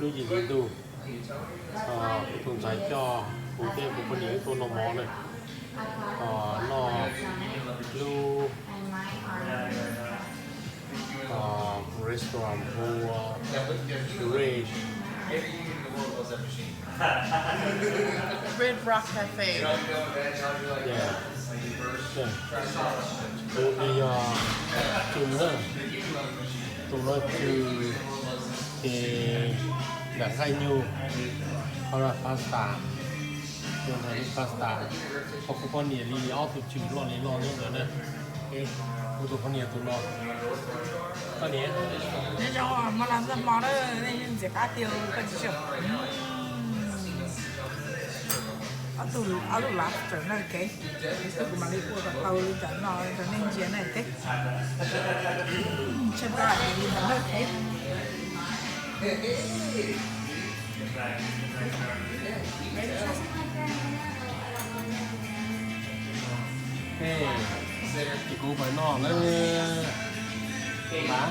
Lub yim hli ntuj, kuv tus ntxhais coj kuv thiab kuv poj niam wb tuaj noj mov na. Noj lub restaurant hu ua Red Red Rock Cafe. Tus no yog Cw na, tus no Cw, ces nram Nqaij Nyug, ho pasta, tus ntawd li pasta, ho kuv poj niam li ob tug Cw loj li loj nyob ntawd na. Kuv tus poj niam tus no, poj niam, nyob zoo, mas los noj hmo na, nej ntxim qab tiag koj tsis tseem. Ob tug, ob tug lobster na, ok. Twb kuv mam li ua kom tau li cas no rau nej ntsia na, ok. Tshe nrab li ntawd na, ok. Ces kuv pais noj lawm mas.